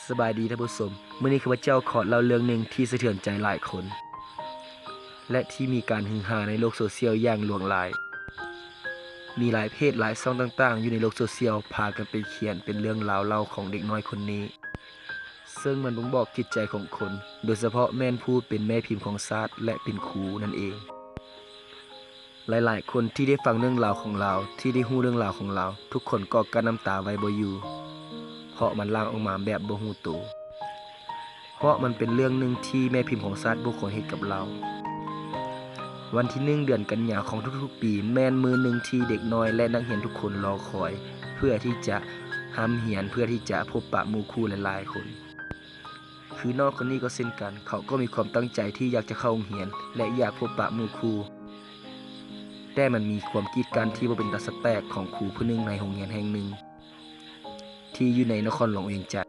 ສະບາຍດີທ່ານຜູ້ຊົມ, ມື້ນີ້ຂ້າພະເຈົ້າຂໍເລົ່າເລື່ອງໜຶ່ງທີ່ສະເທືອນໃຈຫຼາຍຄົນ ແລະ ທີ່ມີການຮືຮາໃນໂລກໂຊຊຽວຢ່າງຫຼວງຫຼາຍ. ມີຫຼາຍເພຈຫຼາຍຊ່ອງຕ່າງໆຢູ່ໃນໂລກໂຊຊຽວພາກັນໄປຂຽນເປັນເລື່ອງລາວເລົ່າຂອງເດັກນ້ອຍຄົນນີ້, ເຊິ່ງມັນບົ່ງບອກຈິດໃຈຂອງຄົນ, ໂດຍສະເພາະແມ່ນຜູ້ເປັນແມ່ພິມຂອງຊາດ ແລະ ເປັນຄູນັ້ນເອງ. ຫຼາຍໆຄົນທີ່ໄດ້ຟັງເລື່ອງລາວຂອງລາວ, ທີ່ໄດ້ຮູ້ເລື່ອງລາວຂອງລາວ, ທຸກຄົນກໍກັ້ນນ້ຳຕາໄວ້ບໍ່ຢູ່, ເພາະມັນຫຼັ່ງອອກມາແບບບໍ່ຮູ້ໂຕ, ເພາະມັນເປັນເລື່ອງໜຶ່ງທີ່ແມ່ພິມຂອງຊາດບໍ່ຄວນເຮັດກັບລາວ. ວັນທີໜຶ່ງ ເດືອນກັນຍາຂອງທຸກໆປີ ແມ່ນມື້ໜຶ່ງທີ່ເດັກນ້ອຍ ແລະ ນັກຮຽນທຸກຄົນລໍຄອຍ ເພື່ອທີ່ຈະຮ່ຳຮຽນ, ເພື່ອທີ່ຈະພົບປະໝູ່ຄູ່ຫຼາຍໆຄົນ. ຄືນ້ອງຄົນນີ້ກໍເຊັ່ນກັນ, ເຂົາກໍມີຄວາມຕັ້ງໃຈທີ່ຢາກຈະເຂົ້າໂຮງຮຽນ ແລະ ຢາກພົບປະໝູ່ຄູ່, ແຕ່ມັນມີຄວາມກີດກັ້ນທີ່ບໍ່ເປັນຕາສະແຕກຂອງຄູຜູ້ໜຶ່ງໃນໂຮງຮຽນແຫ່ງໜຶ່ງ ທີ່ຢູ່ໃນນະຄອນຫຼວງວຽງຈັນ.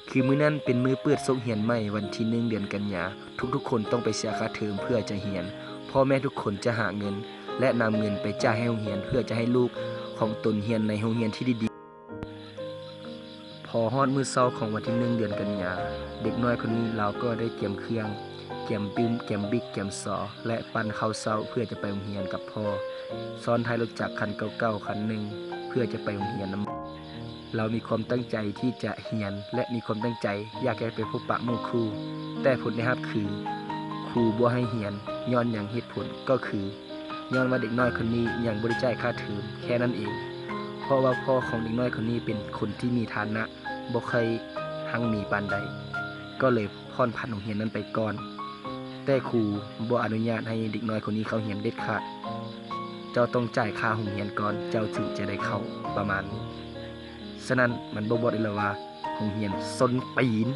ຄືມື້ນັ້ນເປັນມື້ເປີດສົກຮຽນໃໝ່ ວັນທີໜຶ່ງ ເດືອນກັນຍາ, ທຸກໆຄົນຕ້ອງໄປເສຍຄ່າເທີມເພື່ອຈະຮຽນ. ພໍ່ແມ່ທຸກຄົນຈະຫາເງິນ ແລະ ນຳເງິນໄປຈ່າຍໃຫ້ໂຮງຮຽນ ເພື່ອຈະໃຫ້ລູກຂອງຕົນຮຽນໃນໂຮງຮຽນທີ່ດີໆ. ພໍຮອດມື້ເຊົ້າຂອງວັນທີໜຶ່ງ ເດືອນກັນຍາ, ເດັກນ້ອຍຄົນນີ້ລາວກໍໄດ້ກຽມເຄື່ອງ, ກຽມປຶ້ມ, ກຽມບິກ, ກຽມສໍ ແລະ ປັ່ນເຂົ້າເຊົ້າເພື່ອຈະໄປໂຮງຮຽນກັບພໍ່, ຊ້ອນທ້າຍລົດຈັກຄັນເກົ່າໆຄັນໜຶ່ງເພື່ອຈະໄປໂຮງຮຽນນຳ. ລາວມີຄວາມຕັ້ງໃຈທີ່ຈະຮຽນ ແລະ ມີຄວາມຕັ້ງໃຈຢາກຈະໄປພົບປະໝູ່ຄູ່, ແຕ່ຜົນໄດ້ຮັບຄື ຄູບໍ່ໃຫ້ຮຽນ. ຍ້ອນຫຍັງ? ເຫດຜົນກໍຄື ຍ້ອນວ່າເດັກນ້ອຍຄົນນີ້ຍັງບໍ່ໄດ້ຈ່າຍຄ່າເທີມແຄ່ນັ້ນເອງ, ເພາະວ່າພໍ່ຂອງເດັກນ້ອຍຄົນນີ້ເປັນຄົນທີ່ມີຖານະບໍ່ຄ່ອຍຮັ່ງມີປານໃດ, ກໍເລີຍຜ່ອນຜັນໂຮງຮຽນນັ້ນໄປກ່ອນ. ແຕ່ຄູບໍ່ອະນຸຍາດໃຫ້ເດັກນ້ອຍຄົນນີ້ເຂົ້າຮຽນເດັດຂາດ. ເຈົ້າຕ້ອງຈ່າຍຄ່າໂຮງຮຽນກ່ອນ, ເຈົ້າຈຶ່ງຈະໄດ້ເຂົ້າ, ປະມານນີ້. ສະນັ້ນມັນບົ່ງບອກໄດ້ແລ້ວວ່າ ໂຮງຮຽນສົ້ນຕີນ.